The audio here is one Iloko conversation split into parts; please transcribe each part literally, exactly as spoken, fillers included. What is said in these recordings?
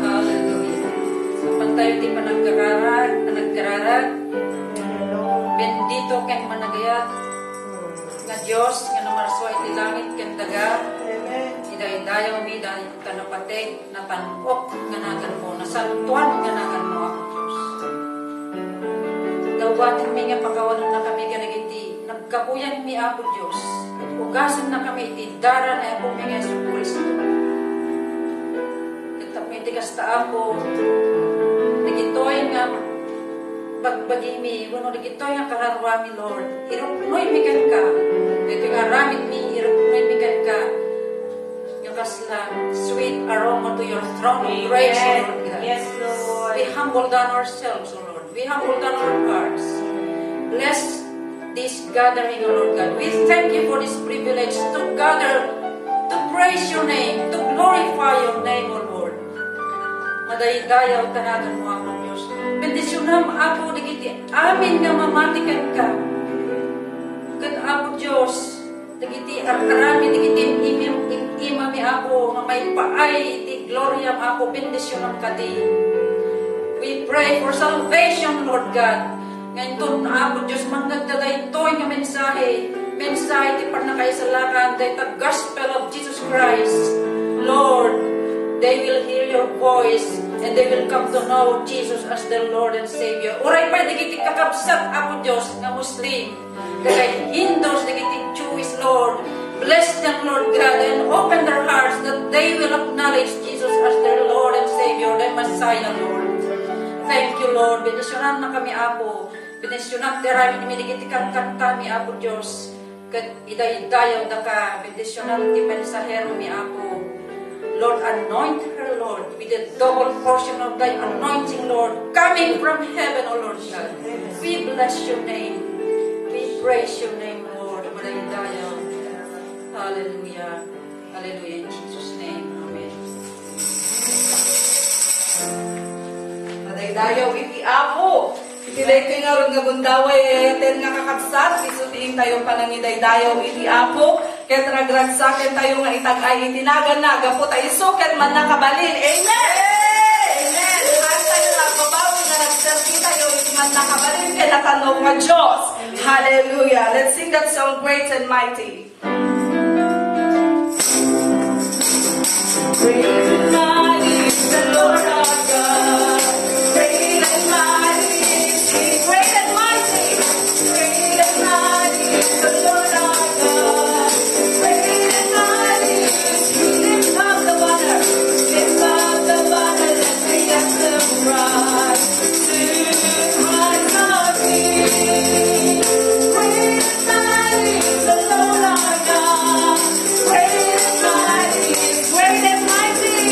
Hallelujah. Sa pantayo ti panagkararag, panagkararag, bendito ken managayat nga Dios nga namarsua iti langit ken daga, idaydayawmi dayta napateg, natan-ok nga naganmo, nasantoan nga naganmo, Apo Dios. Dawwatenmi nga pakawanennakami kadagiti nagkapuyanmi, Apo Dios. Ugasennakami iti dara ni Apomi nga Jesu-Cristo. Ket tapno iti kasta, Apo, dagitoy nga bagbagimi, wenno dagitoy nga kararuami, Lord, iruknoymi kenka. Dagitoy nga aramidmi, iruknoymi kenka. Nga kasla sweet aroma to your throne of grace, O Lord God. Yes, Lord. We humble down ourselves, O Lord. We humble down our hearts. Bless this gathering, O Lord God. We thank you for this privilege to gather, to praise your name, to glorify your name, O Lord. Madaydayaw ta naganmo, Apo Dios. Bendisionam, Apo, dagiti amin nga mamati kenka. Ket, Apo Dios, dagiti ar-aramid dagiti im-, im-, imami, Apo, nga maipaay iti gloriam, Apo, bendisionam kadi. We pray for salvation, Lord God. Nga inton, Apo Dios, mangngegda daytoy nga mensahe, mensahe ti pannakaisalakan, dayta gospel of Jesus Christ, Lord, they will hear your voice and they will come to know Jesus as their Lord and Savior. Uray pay dagiti kakabsat, Apo Dios, nga Muslim, dagiti Hindus, dagiti Jewish, Lord. Bless them, Lord God, and open their hearts that they will acknowledge Jesus as their Lord and Savior, their Messiah, Lord. Thank you, Lord. Bendisionannakami, Apo. Bendisionam ti aramidmi dagiti kankantami, Apo Dios. Ket idaydayawdaka, bendisionam ti mensaheromi, Apo. Lord, anoint her, Lord, with a double portion of thy anointing, Lord, coming from heaven, O Lord God. We bless your name. We praise your name, Lord. Madaydayaw. Hallelujah. Hallelujah. In Jesus' name. Amen. Madaydayaw iti Apo. Iti daytoy ngarud nga gundaway, ay-ayaten nga kakabsat, isu ti intayo panangidaydayaw iti Apo, ket ragragsakentayo nga itag-ay iti naganna, gapu ta isu ket mannakabalin. Amen! Amen! Haantayo nga agbabawi nga nagserbitayo iti mannakabalin ken natanok nga Dios. Hallelujah! Let's sing that song, Great and Mighty. Great and mighty is the Lord our God. Great and mighty is He. Great and mighty. Great and mighty is the Lord our God. Great and mighty is He. Lift up the banner. Lift up the banner. Let the anthem rise. To Christ our King. Great and mighty is the Lord our God. Great and mighty, great and mighty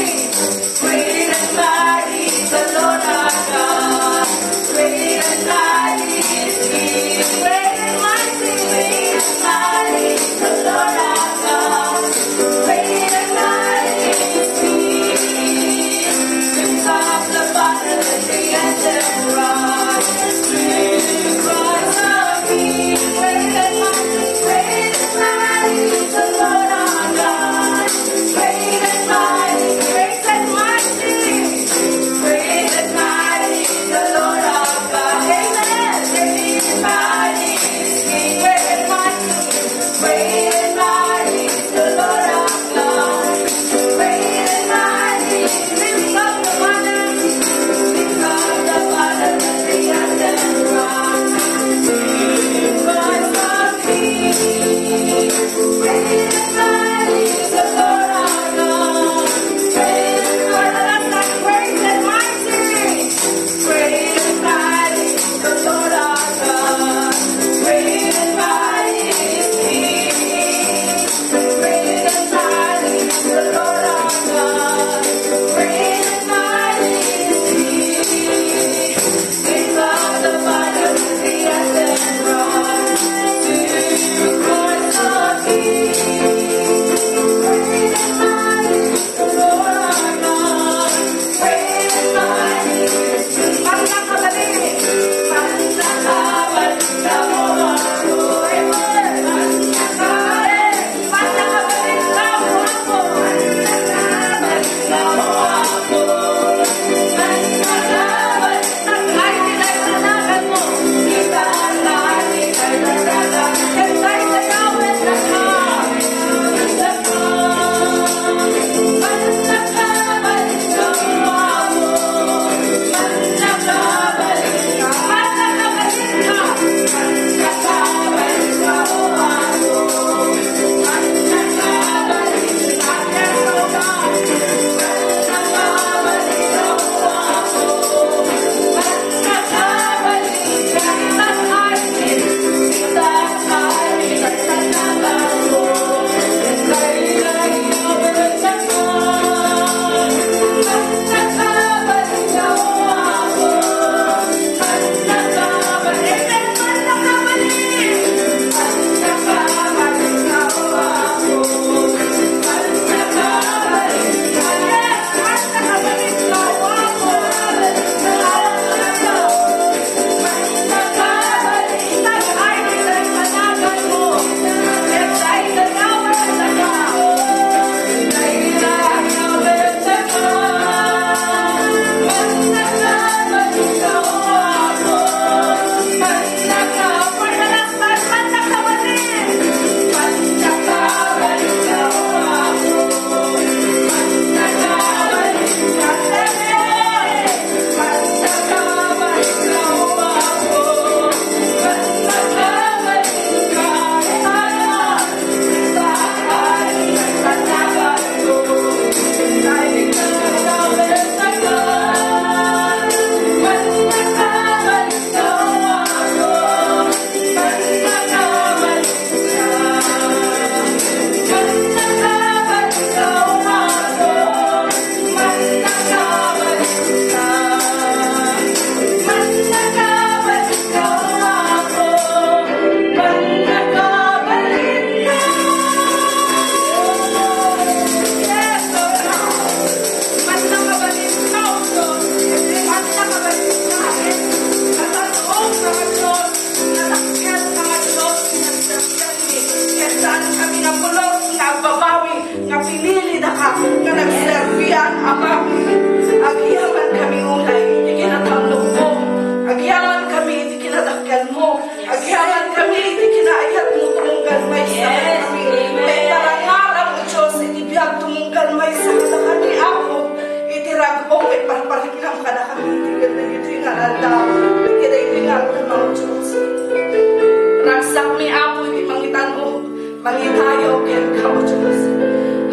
Mangitayo kenka, O Dios.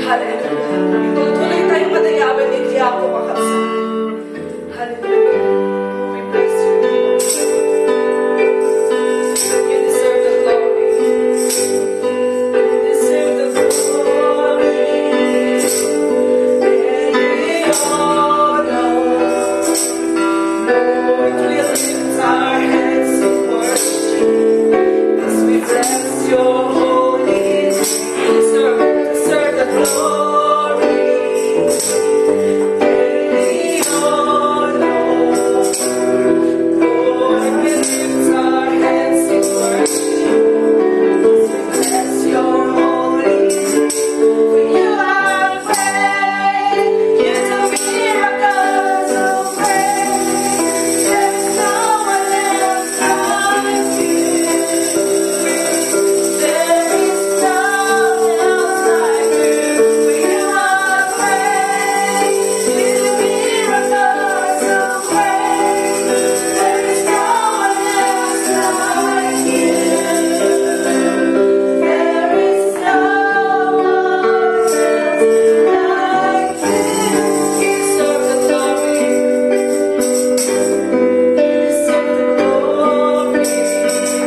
Hallelujah. Itultuloy tayo madayawen iti Apo, kakabsat. Hallelujah. We bless you, Lord. You deserve the glory. You deserve the glory and the honor. Lord, we lift our hands in worship as we bless your holy name. You deserve, you deserve the glory and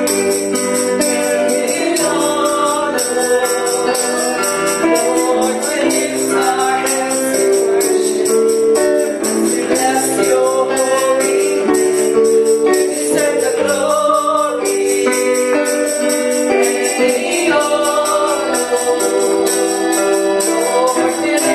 the honor. Lord, we lift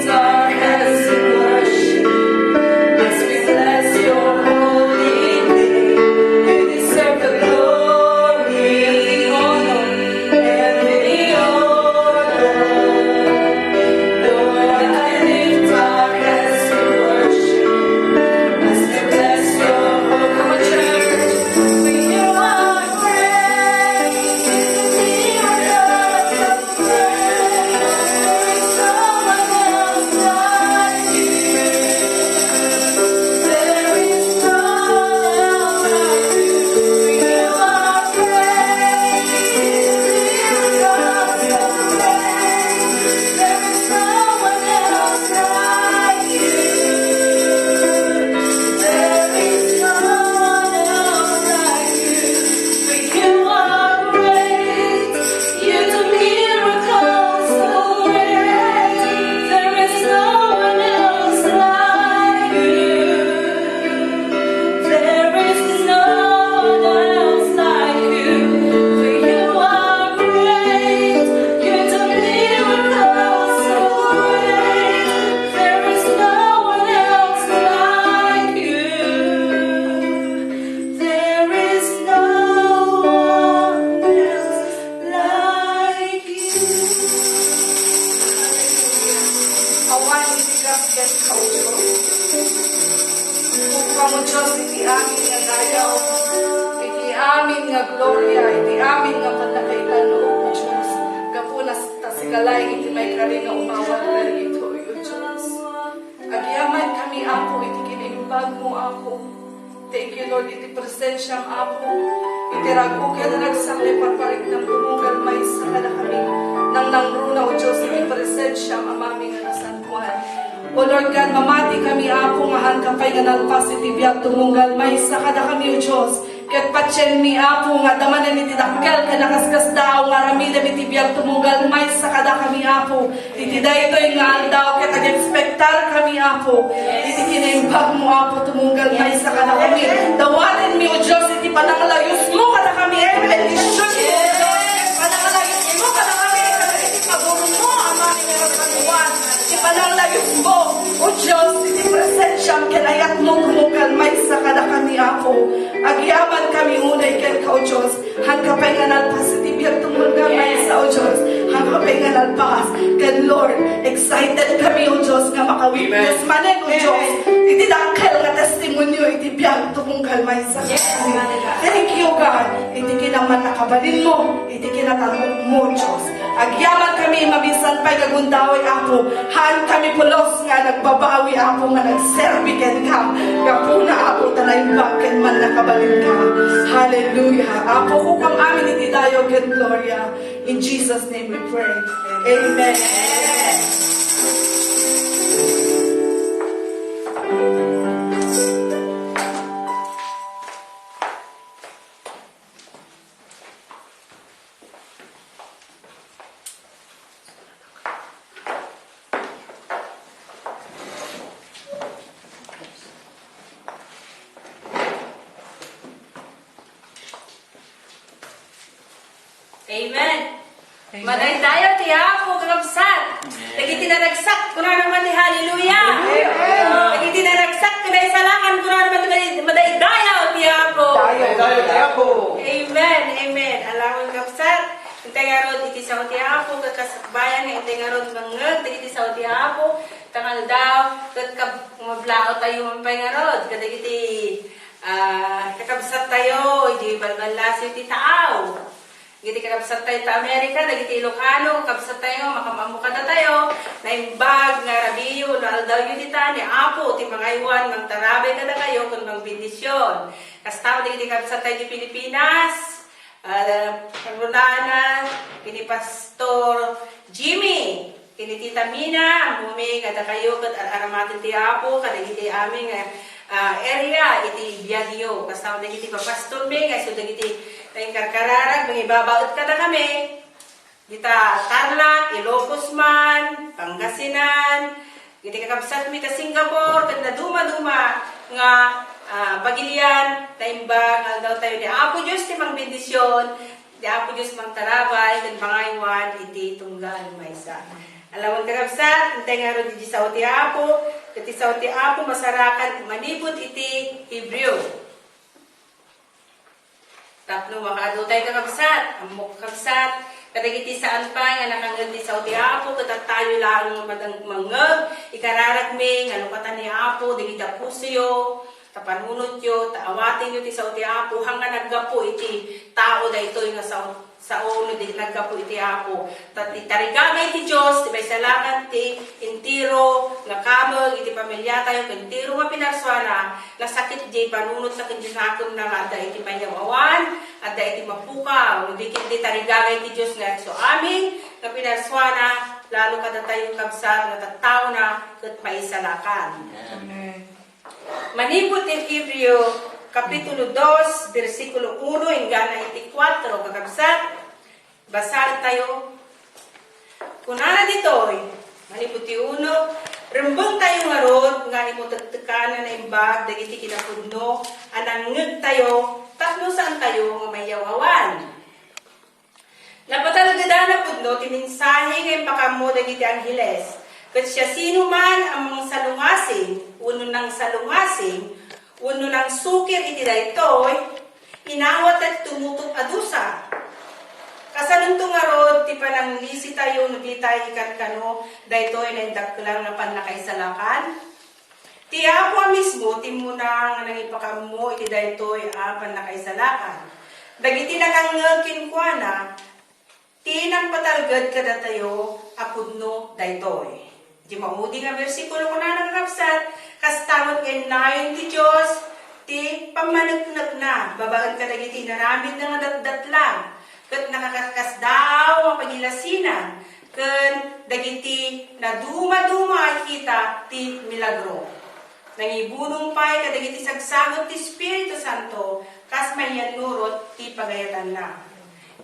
our hands in worship as we bless your holy name. For you are Awan iti kas kenka, O Dios. Kamo, Dios, iti amin nga dayaw, iti amin nga gloria, iti amin nga pannakaitano, O Dios. Gapuna ta sika laeng iti maikari nga umawat kadagitoy, O Dios. Agyamanak Lord, iti presensiam, Apo, iti rag-uken a ragsak nga iparpariknam tumunggal maysa kadakami. Nangnangruna, O Dios, iti presensiam, Amami nga nasantoan. O Lord God, mamati kami, Apo, nga haanka pay nga nalpas iti biag tumunggal maysa kadakami, O Dios. Ket patienmi, Apo, nga adda manen iti dakkel ken nakaskasdaaw nga aramidem iti biag tumunggal maysa kadakami, Apo. Iti daytoy nga aldaw ket agekspektar kami, Apo. Iti kinaimbagmo, Apo, tumunggal maysa kadakami. Dawatenmi, O Dios, iti pananglayusmo kadakami, iti bendisionmo, O Dios. Pananglayusmo kadakami, iti pagurmo, Ama, iti kasantoan. Iti pananglayusmo, O Dios, iti presensiam ken ayatmo tumunggal maysa kadakami, Apo. Agyamankami unay kenka, O Dios. Haanka pay nga nalpas iti biag tumunggal maysa, O Dios. Haanka pay nga nalpas. Ken Lord, excited kami, O Dios, nga makawitness manen, O Dios, iti dakkel nga testimonio iti biag tumunggal maysa. Thank you, God, iti kinamannakabalinmo, iti kinatalmukmo, O Dios. Agyamankami, maminsan pay nga gundaway, Apo. Haankami pulos nga nagbabawi, Apo, nga nagserbi kenka. Gapuna, Apo, ta naimbag ken mannakabalinka. Hallelujah. Apo, kukam amin iti dayaw ken gloria. In Jesus' name we pray. Amen. Amen. Amen. Madaydayaw ti Apo, kakabsat. Amen. Dagiti naragsak, kunana man ti hallelujah. Hallelujah. Dagiti naragsak, kinaisalakan, kunana man ti madaydayaw ti Apo. Madaydayaw ti Apo. Amen, amen. Alawen, kabsat. Intay ngarud iti sao ti Apo, kakasakbayan nga intay ngarud mangngeg dagiti sao ti Apo, ta nga aldaw, ket kab-, mablaawtayo man pay ngarud kadagiti, ah, kakabsattayo, idi balballasiw ti taaw. Dagiti kakabsattayo ta Amerika, dagiti Ilocano, kakabsattayo, makaammo kadatayo, naimbag nga rabiyo, no aldawyo dita, ni Apo ti mangaywan, mangtarabay kadakayo, ken mangbendisyon. Kasta met dagiti kakabsattayo di Pilipinas, Ah, kangrunana, ken ni Pastor Jimmy, ken ni Tita Mina, ammom nga dakayo ket ar-aramaten ti Apo kadagiti amin nga, ah, area iti biagyo. Kasta met dagiti papastormi nga isu dagiti naikarkararag, mangibabaet kadakami. Dita Tarlac, Ilocos man, Pangasinan, iti kakabsatmi ta Singapore, ket dadumaduma nga, ah, pagilian, naimbag nga aldawtayo ni Apo Dios ti mangbendisyon, ni Apo Dios mangtarabay, ken mangaywan iti tunggal maysa. Alawen kakabsat, intay ngarud iti sao ti Apo, ket ti sao ti Apo masarakan manipud iti Hebreo. Tapno makaadutayo, kakabsat, ammok, kakabsat, kadagiti saan pay nga nakangngeg ti sao ti Apo, ket adtayo laeng nga madang-, mangngeg, ikararagmi nga lukatan ni Apo dagiti pusoyo, ta panunotyo, ta awatenyo ti sao ti Apo, haan nga naggapu iti tao daytoy nga sao, sao no di naggapu iti Apo. Ta ti tarigagay ti Dios, ti maisalakan ti entero nga kameng iti pamiliatayo, ken entero nga pinarsuana, nasakit diay panunotna ken diay nakemna nga adda iti mayaw-awan, adda iti mapukaw, no di ket di tarigagay ti Dios nga isu amin nga pinarsuana, lalo kadatayo kabsat nga tattaona ket maisalakan. Amen. Manipud ti Hebreo, Kapitulo dos, bersikulo uno, inggana iti kuatro, kakabsat, basaentayo. Kunana ditoy, manipud ti uno, rembengtayo ngarud nga imutektekan a naimbag dagiti kinapudno a nangngegtayo tapno saantayo nga mayaw-awan. Napatalgeda a pudno ti mensahe nga impakaammo dagiti angheles, ket siasinoman a mangsalungasing wenno nangsalungasing wenno nangsukir iti daytoy, inawat ti tumutop a dusa. Kasanonto ngarud ti pananglisitayo no ditay ikankano daytoy naindakkelan nga pannakaisalakan? Ti Apo a mismo ti immuna nga nangipakaammo iti daytoy a pannakaisalakan. Dagiti nakangngeg kenkuana, ti nangpatalged kadatayo a pudno daytoy. Iti maudi nga bersikulo, kunana nga kabsat, kasta met nga innayon ti Dios ti pammaneknekna babaen kadagiti inaramidna nga datdatlag, ket nakakaskasdaaw nga pagilasinan ken dagiti nadumaduma a kita ti milagro. Nangibunong pay kadagiti sagsagut ti Espiritu Santo kas mainnurot ti pagayatanna.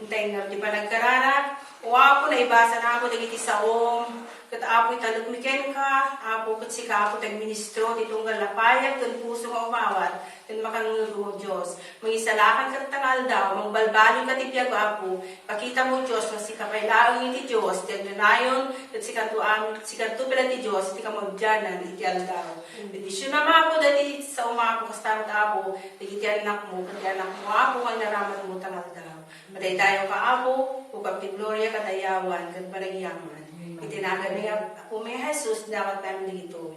Intay nga ti panagkararag, O Apo, naibasan, Apo, dagiti saom, ket, Apo, italekmi kenka, Apo, ket sika, Apo, ti agministro ti tunggal a payag ken puso nga umawat ken makangngeg, O Dios. Mangisalakan ket ta nga aldaw, mangbalbaliwka ti biag, Apo. Pakitamo, Dios, nga sika pay laeng iti Dios ti agnanayon, ket sikanto am-, sikanto pay la ti Dios ti kamaudianan iti aldaw. Bendisionam, Apo, dagiti saom, Apo, kasta met, Apo, dagiti annakmo, ket ti annakmo, Apo, nga inaramatmo ta nga aldaw. Madaydayaw ka, Apo, ukam ti gloria, kadayawan, ken panagyaman. Iti nagan ni Apo mi Jesus, dawat namin dagitoy.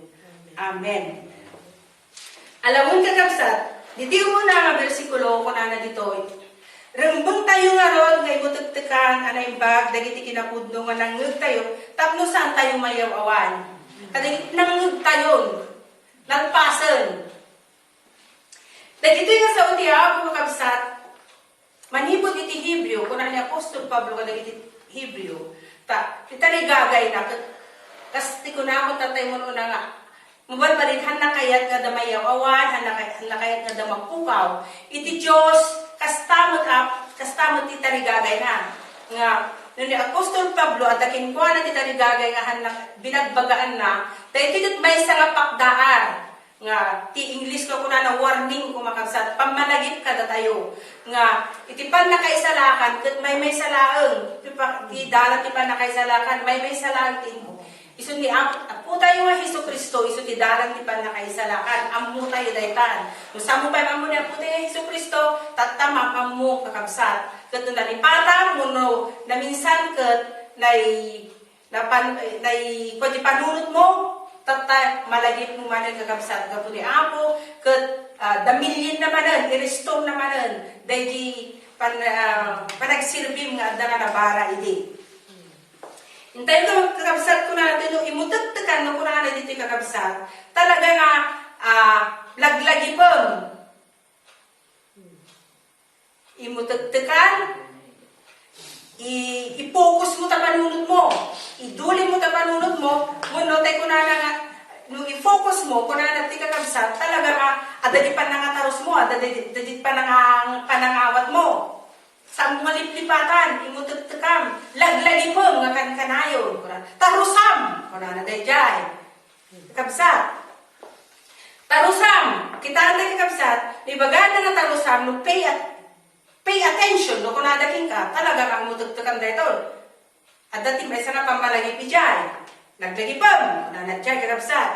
Amen. Alamon, kakabsat, diti umuna nga bersikulo, kunana ditoy, Rembengtayo ngarud nga imutektekan a naimbag dagiti kinapudno nga nangngegtayo tapno saantayo mayaw-awan. Kadagiti nangngegtayon, nalpasen. Dagitoy nga sao ti Apo, kakabsat, Manipud iti Hebreo, kuna ni apostol Pablo kadagiti Hebreo, ta, ti tarigagayna, ket, kas ti kunakon tatay, mun-una nga, mabalbalin, hanna kayat nga adda mayaw-awan, hanna kay-, hanna kayat nga adda mapukaw. Iti Dios, kasta met a, kasta met ti tarigagayna. Nga, no ni apostol Pablo, adda kenkuana ti tarigagay nga hanna binagbagaanna, daytoy ket maysa nga pakdaan. Nga ti Ingles nga kunana warning, kakabsat, pammalagip kadatayo. Nga iti pannakaisalakan ket maymaysa laeng. Ti pa-, ti dalan ti pannakaisalakan, maymaysa laeng ti isu ni Ap-, Apotayo nga Jesu-Cristo, isu ti dalan ti pannakaisalakan. Ammotayo daytan. No saanmo pay maammo ni Apotayo nga Jesu-Cristo, tatta, maam-ammo, kakabsat. Ket no nalipatan wenno naminsan ket nay-, Napan-, eh, nai-, kua ti panunotmo, tatta, malagipmo manen, kakabsat, gapu ni Apo, ket, ah, damilienna manen, irestorna manen, daydi pan-, ah, panagserbim nga adda nga nabara idi. Intay, kakabsat, kunana, no imutektekan, no kunana ditoy, kakabsat, talaga nga, ah, laglagipem. Imutektekan, i-, i-focus mo ta panunotmo, idulin mo ta panunotmo, wenno tay kunana nga, no i-focus mo, kunana ti kakabsat, talaga nga, adda di pannangatarusmo, adda di, adda di pannanga-, pannangawatmo. Saanmo nga liplipatan, imutektekam, laglagipem nga kankanayon, kuna, tarusam, kunana daydiay. Kakabsat. Tarusam, kitaen tayo, kakabsat, no ibagada nga tarusam, no pay at-, pay attention, no kunada kenka, talaga nga imutektekam daytoy. Adda ti maysa nga pammalagip idiay. Laglagipem, kunana idiay, kakabsat.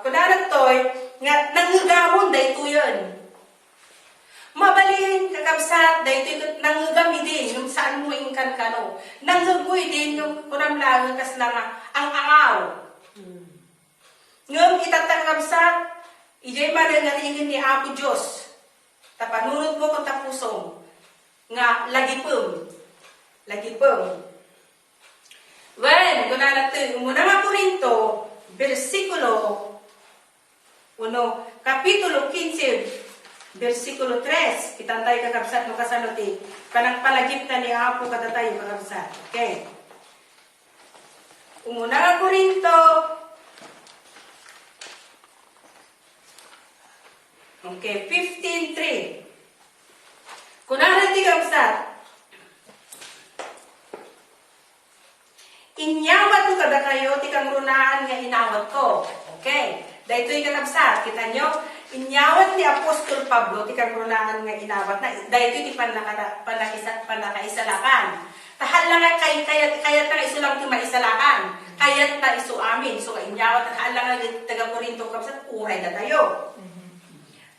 Kunana daytoy, nga nangngegamon daytoyen. Mabalin, kakabsat, daytoy ket nangngegamon idi, ngem saanmo inkankano. Nangngegamon idi, ngem kunam laeng kasla nga ang-angaw. Ngem itatta, kakabsat, idiay manen nga riingen ni Apo Dios, ta panunotmo ken ta pusom, nga lagipem. Lagipem. Wen, kunana ti umuna nga Corinto, bersikulo uno, Kapitulo kinse, bersikulo tres. Kitaan tayo, kakabsat, no kasano ti panagpalagipna ni Apo kadatayo, kakabsat. Okay. Umuna nga Corinto, okay, fifteen three. Kunana ti kabsat, "Inyawatko kadakayo ti kangrunaan nga inawatko." Okay. Daytoy, kakabsat, kita nyo? Inyawat ni Apostol Pablo ti kangrunaan nga inawatna. Daytoy ti pannaka-, pannakisa-, pannakaisalakan. Ta haan la nga kay-, kayat, kayatna nga isu lang ti maisalakan. Kayatna isu amin. So, inyawat, haan la nga taga-Corinto, kabsat, uray datayo.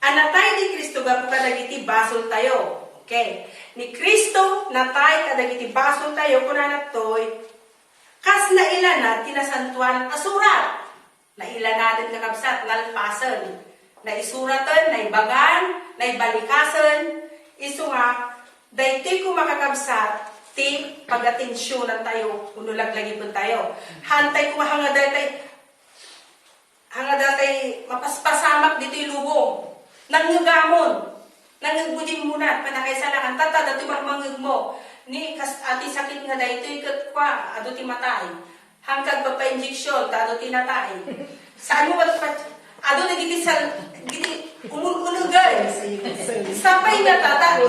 A natay ni Cristo gapu kadagiti basoltayo. Okay. Ni Cristo natay kadagiti basoltayo, kunana daytoy, kas nailana ti Nasantoan a Surat. Nailanaden, kakabsat, nalpasen. Naisuraten, naibagan, naibalikasen. Isu nga, daytoy koma, kakabsat, ti pagatensionantayo, wenno laglagipentayo. Hantay koma nga daytay, nga daytay mapaspasamak ditoy lubong. Nangngegamon. Nangngegmo diay immunan, pannakaisalakan. Tatta, datoy mangngegmo. Ni kas-, a, ti sakit nga daytoy ket kua, adu ti matay. Haan ka agpapa-injection, ta adu ti natay. Saanmo met pat-, adu dagiti sal-, dagiti umun-unegen. Sapay nga tata.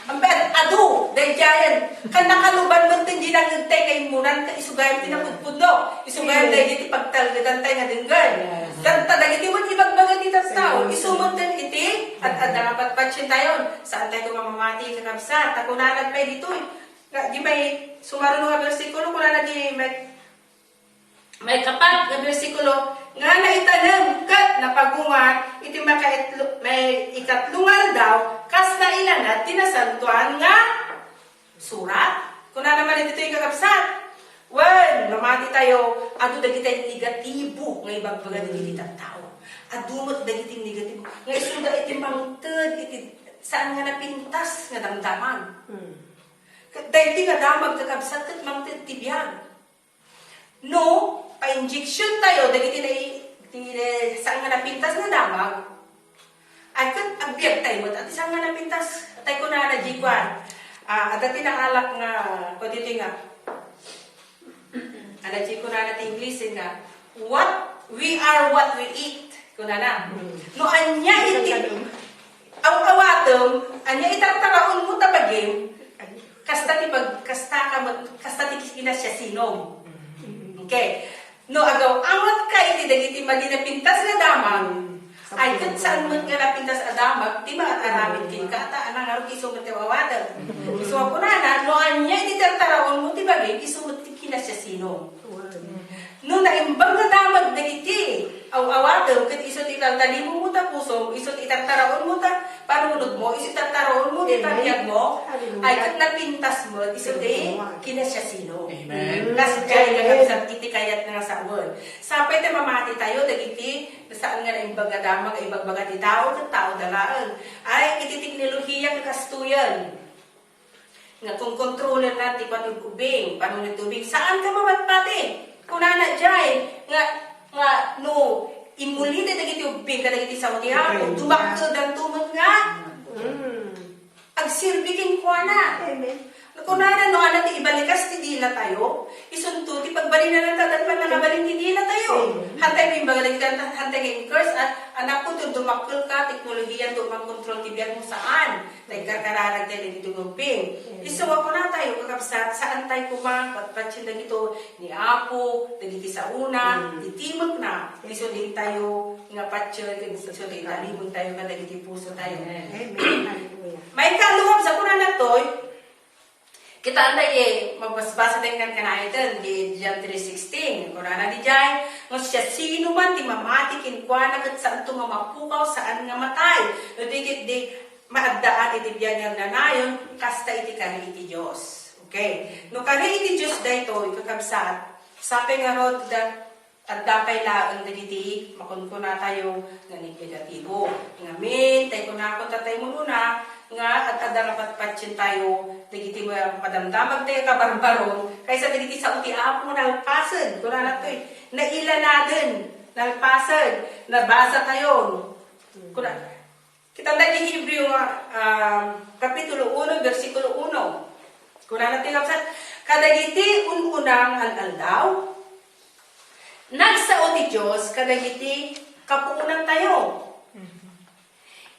Amben, adu, daydiayen. Kan nakaluban met ti nangngegtay nga immunan, ta isu gayam ti napudpudno. Isu gayam daydi ti pagtalgedantay nga denggen. Yes. Tatta, dagiti met ibagbaga ti tattao, isu met iti ad-adda nga patpatientayon. Saantay koma mamati, kakabsat. Ta kunana pay ditoy. Nga, di may sumaruno nga bersikulo, kunana di may Maikapat nga bersikulo, nga naitanem ket napagungar iti makaitlo-, maikatlo nga aldaw, kas nailanad ti Nasantoan nga Surat. Kunana manen ditoy, kakabsat, wen, mamati tayo, adu dagiti negatibo nga ibagbaga dagiti tattao. Adu met dagiti negatibo nga isuda iti mangted iti saan nga napintas nga damdamag. Hmm. Ket daytoy nga damag, kakabsat, ket mangted ti biag. No, pa-injection tayo dagiti nai-, ti, eh, saan nga napintas nga damag, ay ket agbiag tayo met, ati saan nga napintas, tay kunana di kuan, ah, adda ti naalak nga, kuan ditoy nga, adda ti kunana ti English nga, "What, we are what we eat." Kunana. Mm. No ania iti, aw-awatem, ania itartaraonmo ta bagim, kasta ti pag-, kasta ka met, kasta ti kinasiasinom. Okay. No agaw-awat ka iti dagiti madi napintas nga damag, ay ket saan met nga napintas a damag ti maaramid kenka, ta anang ngarud isu met ti awatem. So, kunana, no ania iti tartaraonmo ti bagim, isu met ti kinasiasinom. No naimbag nga damag dagiti aw-awatem ket isu ti italtalimmo ta pusom, isu ti itartaraonmo ta panunotmo, isu ti itartaraonmo ti pamiagmo, ay ket napintas met isu ti kinasiasinom. Amen. Kas diay nga kabsat iti kayat nga sawen. Sapay ta mamati tayo dagiti saan nga naimbag nga damag nga ibagbaga ti tao ket tao da laeng. Ay, iti teknolohiya nga kastoyen. Nga kon kontrolenna ti panag-ubbing, panunot ti ubbing, saan ka mapatpati. Kunana diay, nga, nga no, immulida dagiti ubbing kadagiti sao ti Apo, dumakkeldanto met nga, mm, agserbi kenkuana. Amen. Kunana, no, ania ti ibalikas ti dila tayo, isunto ti pagbalinantayo, ta pannakabalin ti dila tayo. Amen. Hantay nga imbaga dagiti, hantay nga in-curse, a, anakko, ti dumakkel ka, teknolohiya, ti mangkontrol ti biagmo, saan. Nagkarkararag tayo dagiti ubbing. Mm. Isu nga kuna tayo, kakabsat, saan tayo koma patpatien dagito ni Apo, dagiti saona, mm, ti timekna, isu din tayo nga patien, isu din talimon tayo kadagiti puso tayo. Amen. Amen. Hallelujah. Maikatlo, sa kuna natoy, kita anda ye, mabasbasa tayo kan kanaiten, di John three sixteen. Kunana di jay, nga siasinoman ti mamati kenkuana ket saanto nga mapukaw, saan nga matay. No di, di, maaddaan iti biag nga agnanayon, kasta iti kari iti Dios. Okay. No kari iti Dios daytoy, kakabsat, sapay ngarud da, adda pay laeng dagiti makunkuna tayo nga negatibo. Ngamin, tay kunako, tatay mununa, nga ad-adda nga patpatien tayo dagiti ma-, madamdamag tayo kabarbaron, kaysa dagiti sao ti Apo nga nalpasen. Kunana toy, nailanaden, nalpasen, nabasa tayo. Kuna, Kita ti Hebreo nga, ah, Kapitulo uno, bersikulo uno. Kunana ti kabsat, kadagiti un-unang al-aldaw, nagsao ti Dios kadagiti kapuonantayo.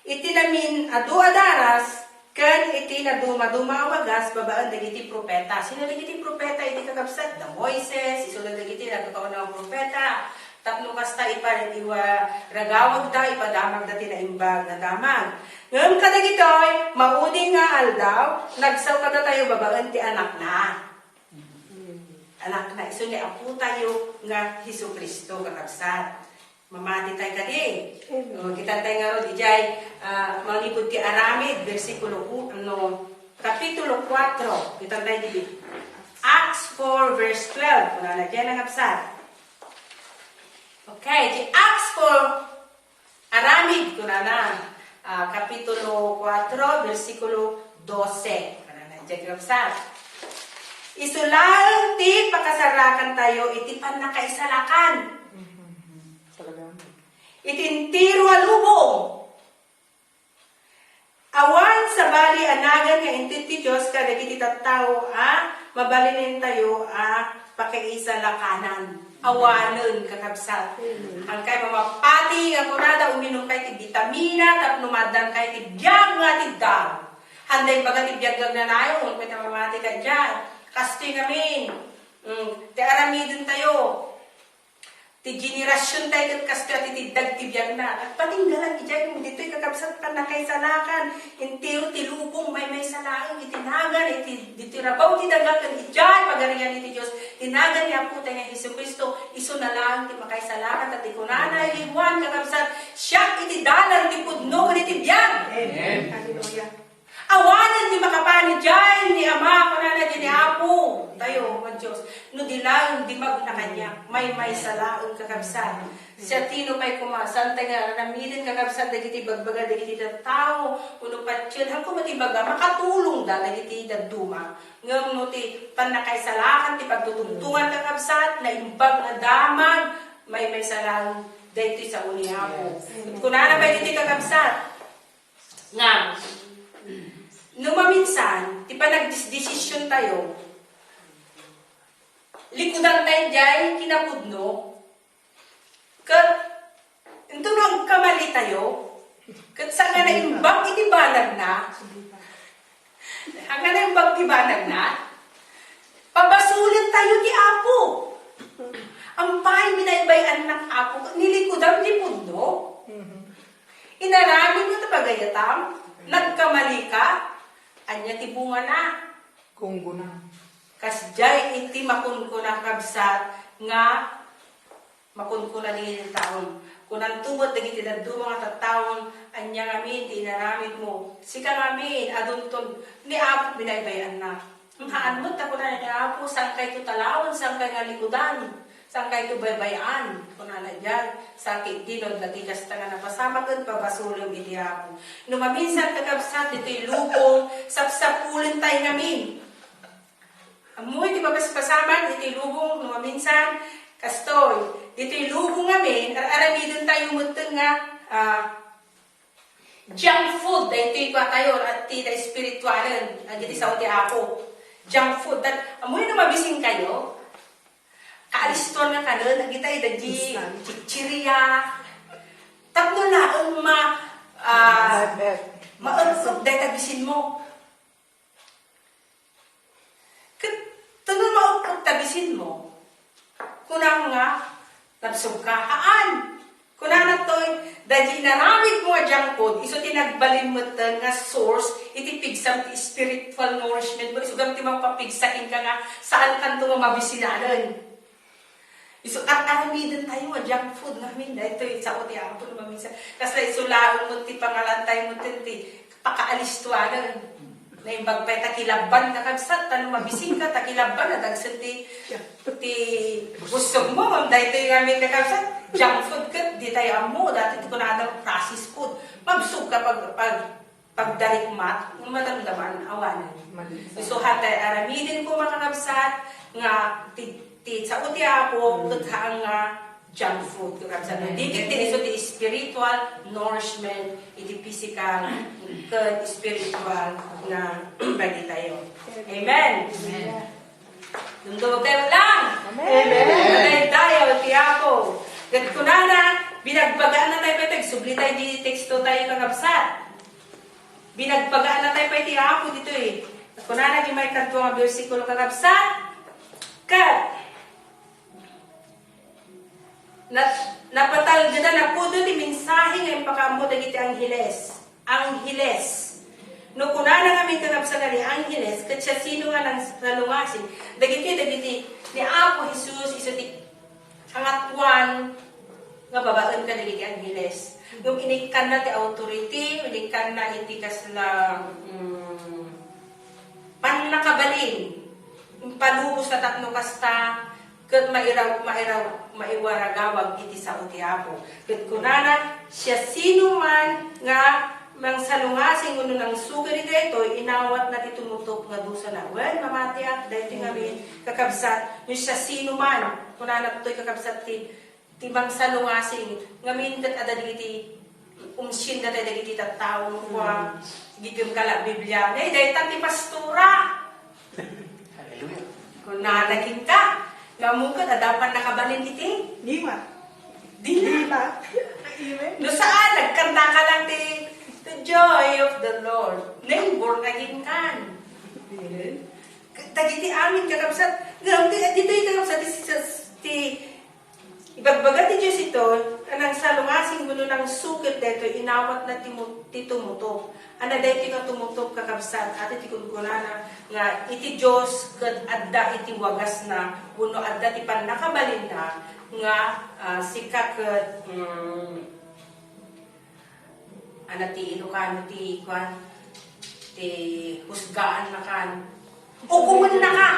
Iti namin-adu a daras, ken iti nadumaduma a wagas babaen dagiti profeta. Sino dagiti profeta iti kakabsat? Da Moises, isu dagiti nagkakauna a profeta. Tapno kasta ipa-, iwa-, ragawagda, ipadamagda ti naimbag nga damag. Ngem kadagitoy, maudi nga aldaw, nagsao kadatayo babaen ti Anakna. Anakna, isu ni Apo tayo nga Jesu-Cristo, kakabsat. Mamati tayo kadi. Amen. O, kita tayo ngarud idiay, ah, manipud ti Aramid, bersikulo u-, ano, Kapitulo kuatro. Kita tayo didi. Acts four verse twelve. Kunana diay, kakabsat. Okay, ti Acts four, Aramid, kunana, ah, Kapitulo kuatro, bersikulo dose. Kunana, diay, kakabsat. Isu laeng ti pakasarakantayo iti pannakaisalakan. Talaga. Iti entero a lubong. nga inted ti Dios kadagiti tattao a mabalinentayo a pakaisalakanan. Awanen, kakabsat. Ankay mamapati nga kunada, uminomkay ti bitamina tapno maaddangkay ti biag nga ti daw. Handa imbaga ti biag nga agnanayon, ket mamati kadiay. Kastoy ngamin, mm, ti aramidentayo. Ti generasiontayo ket kastoy a ti tiddag ti biagna. Agpatinggalan idiay, ditoy kakabsat, pannakaisalakan. Entero ti lubong maymaysa laeng iti nagan, iti, ditoy rabaw ti daga ken idiay Pagarian iti Dios. Ti nagan ni Apotayo nga Jesu-Cristo, isuna laeng ti makaisalakan. Ta ti kunana ni Juan, kakabsat, "Siak iti dalan, ti pudno, ken iti biag." Amen. Hallelujah. Awanen ti makapan idiay ni Ama, kunana idiay ni Apotayo nga Dios, no di laeng dimagna kaniak. Maymaysa laeng, kakabsat. Siasino pay koma, saantay nga aramiden, kakabsat, dagiti ibagbaga dagiti tattao, wenno patien, haan koma ti ibaga, makatulongda dagiti dadduma. Ngem no ti pannakaisalakan ti pagtutungtongan, kakabsat, naimbag nga damag, maymaysa laeng daytoy sao ni Apo. Yes. Kunana pay ditoy, kakabsat, nga, no maminsan, ti panagdesdesisiontayo, likudantayo diay kinapudno, ket inton no agkamalitayo, ket saan nga naimbag iti banagna, saan nga naimbag ti banagna, pabasolentayo ti Apo. Ampay binaybay-annak, Apo, nilikudam ti pudno. Inaramidmo ti pagayatam, nagkamalika, ania ti bungana? Gunggona. Kasdiay iti makunkuna, kabsat, nga makunkuna dagiti tattaon. Kunanto met dagiti dadduma nga tattaon, ania ngamin ti inaramidmo? Sika ngamin, adunton ni Apo binaybay-anna. Haan met ta kunana ni Apo, saankayto talawan, saankay nga likudan, saankayto baybay-an, kunana diay. Sakit di no, dati kasta nga napasamak ket pabasolem iti Apo. No maminsan, kakabsat, ditoy lubong, sapsapulentayo ngamin. Ammoyo ti mapaspasamak ditoy lubong, no maminsan, kastoy, ditoy lubong ngamin, ar-aramidentayo metten nga, ah, junk food, daytoy kuatayo, iti da espiritualen, dagiti sao ti Apo. Junk food. Dat, ammoyo no mabisinkayo, kaalistoan nga kanen, dagitay, dagiti chichirya. Tapno laeng ma-, ah, maepek dayta bisinmo. Ket, tapno maepek ta bisinmo, kunam nga, nabsogka? Haan. Kunana toy, daydi inaramidmo a junk food, isu ti nagbalin metten nga source iti pigsam ti spiritual nourishment mo. Isugam ti mapapigsa kenka nga saankanto nga mabisinanen. Isu, ar-aramidentayo nga junk food ngamin, daytoy sao ti Apo no maminsan. Kasla isu laeng met ti pangalantayo metten ti pakaalistoanen. Naimbag pay ta kilabban, kakabsat, ta no mabisinka, ta kilabban, adagsen ti, ti busogmo, ngem daytoy ngamin, kakabsat, junk food ket, ditayo ammo, dati ti kunada processed food. Mabsogka pag, pag, pagdarikmat, ngem madamdaman, awanen. Isu hatay, aramiden koma, kakabsat, nga ti, ti sao ti Apo, ket haan nga junk food, kakabsat. Amen. Di ket ti isu ti spiritual nourishment, iti physical ken spiritual nga bagitayo. Amen. Amen. Dumdumtayo lang. Amen. Amen. Dayaw ti Apo. Ket kunana, binagbagaanna tayo pay, agsubli tayo di teksto tayo, kakabsat. Binagbagaanna tayo pay ti Apo ditoy. Kunana di maikadua nga bersikulo, kakabsat. Ket Nat-, napatalgedan a pudno ti mensahe nga impakaammo dagiti angheles. Angheles. No kunana ngamin, kakabsat, a ni angheles, ket siasino nga nangsalungasing? Dagiti, dagiti ni Apo Jesus, isu ti angatoan nga babaen kadagiti angheles. Ngem inikkanna ti authority, inikkanna iti kasla, mm, pannakabalin, impalubos na tapno kasta, ket mairaw-, mairaw-, maiwaragawag iti sao ti Apo. Ket kunana, siasinoman nga mangsalungasing wenno nangsugad iti daytoy, inawatna ti tumutop nga dusana. Wen, mamatiak, daytoy ngamin, kakabsat, no siasinoman, kunana toy, kakabsat, ti, ti mangsalungasing, ngamin ket adda dagiti Umsienda tayo dagiti tattao, kua, gigem ka la Biblia. Nay, dayta ti pastora. Hallelujah. Kunana kenka, nga ammoka adda pannakabalin iti? Dima. Dina. Dima. Amen. No saan, nagkanta ka lang ti, "The joy of the Lord." Nay, born again kan. Amen. Dagiti amin, kakabsat, ngem ti, ditoy, kakabsat, ti, ti, ibagbaga ti Dios ito, a nangsalungasing wenno nangsukir daytoy, inawatna ti mu-, ti tumutop. Ania daytoy nga tumutop, kakabsat, iti ti kunkunana nga iti Dios ket adda iti wagasna wenno adda ti pannakabalinna nga, ah, sika ket, mm, Ania ti Ilocano ti kuan, ti husgaan na kan. Ukomen na ka.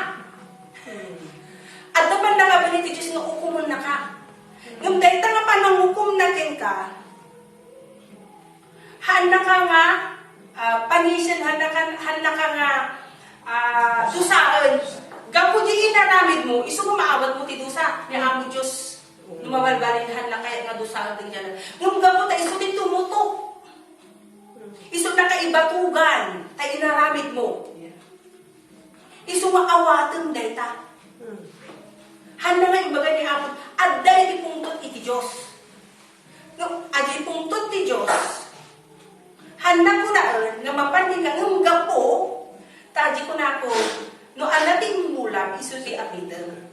Adda pannakabalin ti Dios nga ukomen na ka. Ngem dayta nga panangukom na kenka, haanna ka nga, ah, panisen, haanna ka, haanna ka nga, ah, dusaen. Gapu di inaramid mo, isu nga maawat mo ti dusa ni Apo Dios. No mabalbalin, haanna kayat nga dusaen ti diay. Ngem gapu ta isu ti tumutop. Isu nakaibatugan ta inaramid mo. Isu nga awaten dayta. Haanna nga imbaga ni Apo, adda iti pungtot iti Dios. No, adi pungtot ti Dios, haanna kunaen nga mapan ni nga ngem gapu, ta adi kunako, no adda ti immulam, isu ti apitem.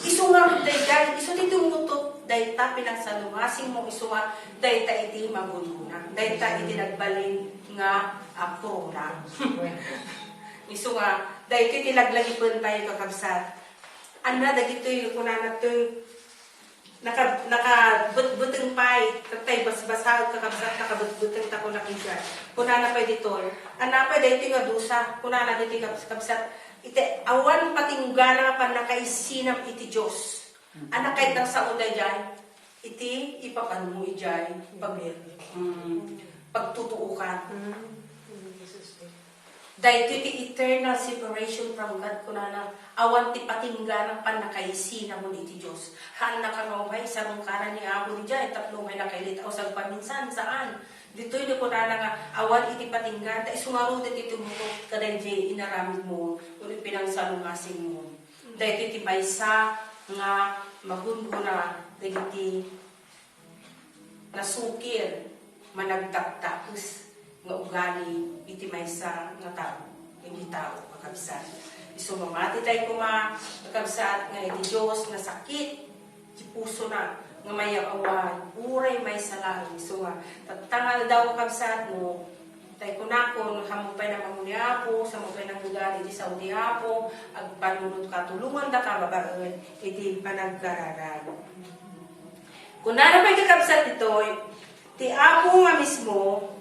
Isu nga daydiay, isu ti tumutop, dayta pinagsalungasing mo, isu nga dayta iti magungguna, dayta iti nagbalin nga akurona. Isu nga, dayta iti laglagipen tayo, kakabsat. Ania dagitoy kunana ti naka-, nakabetbeteng pay, ket tay basbasaek, kakabsat, nakabetbeteng ta kunak idiay. Kunana pay ditoy, ania pay daytoy nga dusa, kunana ditoy, kabs-, kabsat, iti awan patinggana nga pannakaisinam iti Dios. Ania kayat nga sao daydiay, iti ipapanmo idiay, pag-, mm, pagtutuokan. Daytoy ti eternal separation from God, kunana, awan ti patinggana pannakaisinamon iti Dios. Haanna ka nga umay, sarungkaran ni Apo diay, tapno umay nakailitaw sa agpaminsan, saan. Ditoy ni kunana nga, awan iti patinggana, ta isu ngaruden ti tumutop kadaydiay inaramid mo, wenno pinangsalungasing mo. Daytoy ti maysa nga magungguna dagiti nasukir, managdakdakes nga ugali iti maysa nga tao, iti tao, kakabsat. Isu mamati tayo koma, kakabsat, nga iti Dios nasakit ti pusona nga mayaw-awan, uray maysa laeng. Isu nga, tatta nga aldaw, kakabsat, no, tay kunakon, no, ammok pay nga amo ni Apo, ammok pay nga ugali iti sao ti Apo, agpanunot ka, tulongandaka babaen iti panagkararag. Kunana pay, kakabsat, ditoy, ti Apo nga mismo,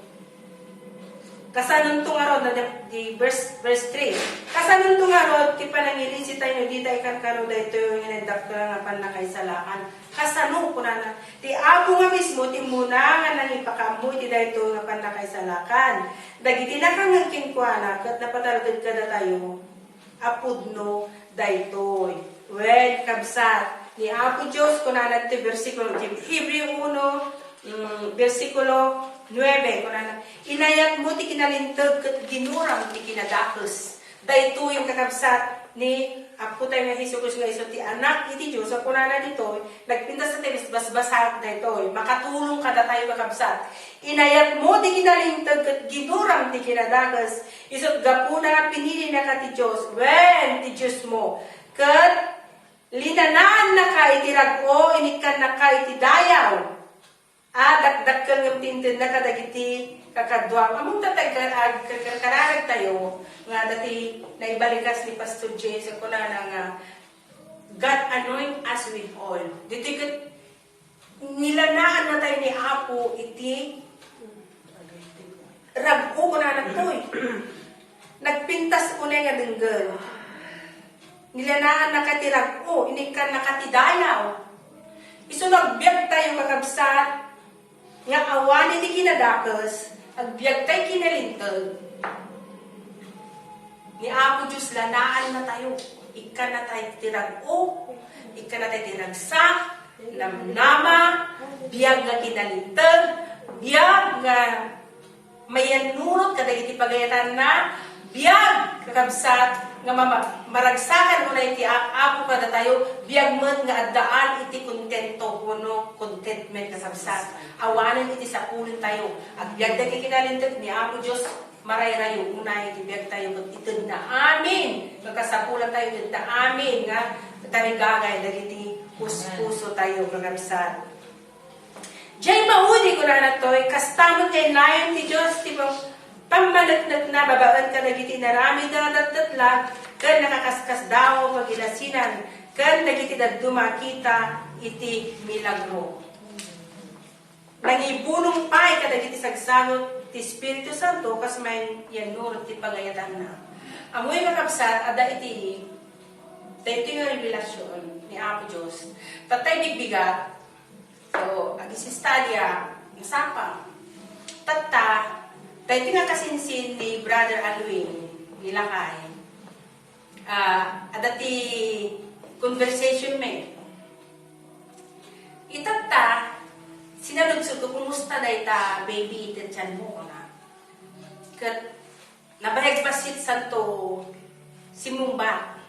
kasanonto ngarud, na di, di verse, verse three, kasanonto ngarud ti panangilisi tayo, dita ikankano daytoy nga nagdakkel nga pannakaisalakan. Kasano, kunana, ti Apo nga mismo, ti immuna nga nangipakaammo iti daytoy nga pannakaisalakan. Dagiti nakangngeg kenkuana, ket napatalged kadatayo a pudno daytoy. Wen, kabsat, ni Apo Dios, kunana ti bersikulo, ti Hebreo uno, mm, bersikulo nuebe, kunana, "Inayatmo ti kinalinteg ket ginuram ti kinadakes." Daytoy, kakabsat, ni Apo tayo nga Jesu-Cristo nga isu ti Anak iti Dios, a kunana ditoy, nagpintas ti basbasbasaek daytoy, makatulong kadatayo, kakabsat. Inayatmo ti kinalinteg ket ginuram ti kinadakes, isut' gapuna nga pinilinaka ti Dios, wen ti Diosmo, ket linanaannaka iti rag-o, inikkannaka iti dayaw. A, dakdakkel ngem ti intedna kadagiti kakaduam. Ammom ta tagka-, ag-, kakarkararag tayo nga dati naibalikas ni Pastor James a kunana nga, "God anoint us with oil." Ditoy ket nilanaanna tayo ni Apo iti rag-o, kunana toy. Nagpintas unay nga denggen. Nilanaannaka ti rag-o, inikkannaka ti dayaw. Isu no agbiag tayo, kakabsat, nga awan iti kinadakes, agbiag tayo kinalinteg. Ni Apo Dios lanaanna tayo. Ikkanna tayo ti rag-o, ikkanna tayo ti ragsak, namnama, Biag nga kinalinteg, biag nga mayannurot kadagiti pagayatanna, biag, kakabsat, nga mama-, maragsakan unay ti A-, Apo kadatayo, biag met nga addaan iti kontento wenno contentment, kakabsat. Awanen iti sapulentayo. Agbiag dagiti kinalinteg ni Apo Dios, marayrayo unay iti biagtayo ket itedna amin nga kasapulantayo, itedna amin nga tarigagay dagiti puspusotayo, kakabsat. Diay maudi, kunana toy, kasta met nga innayon ti Dios ti pam-, pammaneknekna babaen kadagiti inaramidna nga datdatlag ken nakakaskasdaaw a pagilasinan ken dagiti dadduma a kita iti milagro. Nangibulong pay kadagiti sagsagut ti Espiritu Santo kas mayannurot ti pagayatanna. Ammoyo, kakabsat, adda iti daytoy nga rewelasion ni Apo Dios. Tattay bigbigat, so, agisistadya, nasapa. Tatta, daytoy nga kasinsin ni Brother Alwin, ni lakay. Ah, adda ti conversation mi. Itatta, sinaludsodko, "Kumusta dayta baby iti tianmo?" kuna. Ket nabayag bassit santo simmungbat.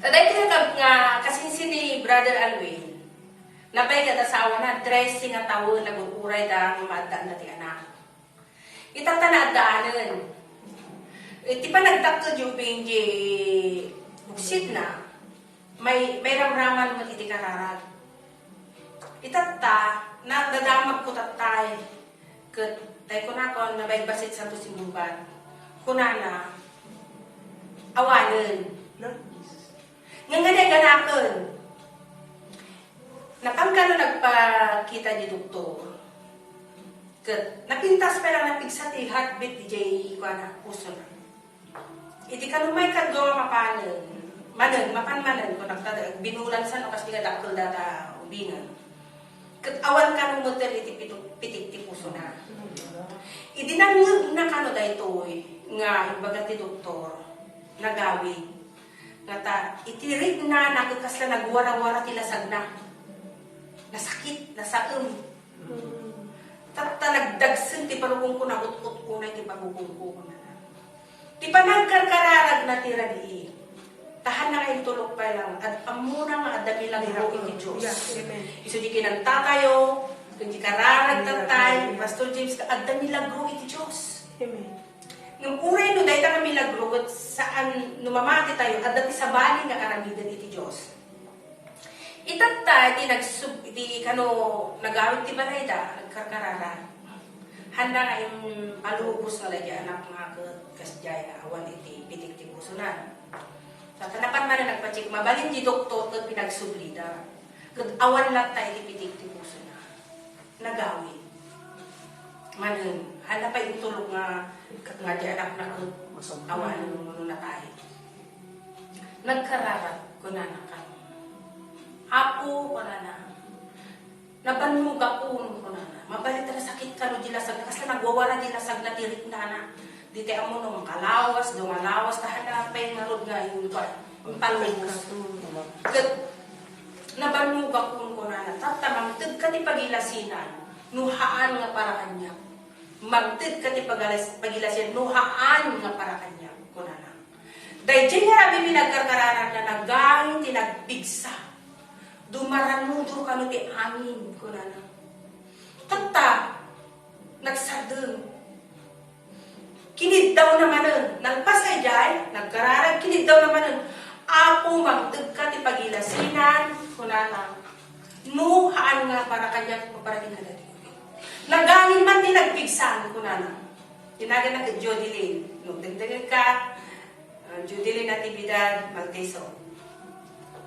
Ta daytoy nga, nga kasinsin ni Brother Alwin, nabayag ket asawana, trese nga tawen, nagur-urayda nga maaddaanna ti anak. Itatta, naaddaanen. Iti panagdakkel di ubing di buksitna, may, may ramraman met iti kararag. Itatta, na, nadamagko tattay. Ket, tay kunakon, nabayag bassit santo simmungbat. Kunana, awanen. Ngem nga naganaken, napan kano nagpakita di doktor. Ket napintas pay lang, napigsa ti heartbeat di jay kuana, pusona. Iti kano maikadua nga mapanen, manen, mapan manen, kunana, binulan sa no, kas di nga dakkel data ubingen. Ket awan kano metten iti pitu-, pitik ti pusona. Idi nangngegna kano daytoy nga imbaga ti doktor, nagawid. Ngata, iti riknana ket kasla nagwara-wara ti lasagna. Nasakit, nasaem. Tatta, nagdagsen ti parukongko, nagut-ut unay ti parukongko, kunana. Ti panagkarkararagna ti rabii. Tahan na nga intulok pay lang, ad-, ammona nga adda milagro iti Dios. Yes, amen. Isu di kinantatayo, ken di kararag tattay, Pastor James, adda milagro iti Dios. Amen. Ngem uray no dayta nga milagro, ket saan no mamati tayo, adda ti sabali nga aramiden iti Dios. Itatta, iti nagsub-, iti kano nagawid ti balayda, nagkarkararag. Handa nga impalubos nga daydi anak nga ket kasdiay nga awan iti pitik ti pusona. Tatta, napan manen nagpacheck, mabalin di doktor ket pinagsublida. Ket awan latta iti pitik ti pusona. Nagawid. Manen, handa pay intulok nga, nga di anakna ket awan no natay. Nagkararag, kunana kano. Apo, kunana, nabannogakon, kunana. Mabalin ta nasakit kano di lasagna, kasla nagwawara di lasagna ti riknana. Di ti ammo no makalawas, dumalawas, ta handa pay ngarud nga inkuan, impalubos. Ket nabannogakon, kunana, tatta, mangtedka ti pagilasinan, no haan nga para kaniak. Mangtedka ti pagalas-, pagilasinan, no haan nga para kaniak, kunana. Daydiay nga rabii, nagkarkararagna, nagangin ti nagpigsa. Dumaranudor kano ti angin, kunana. Tatta, nagsardeng. Kiniddawna manen. Nalpas idiay, nagkararag, kiniddawna manen. Apo, mangtedka ti pagilasinan, kunana. No haan nga para kaniak, para ken kadatayo. Nagangin man ti nagpigsa, kunana. Tinaganna ket Jodeline. No, dengdengngegka, ah, Jodeline Natividad Malteso.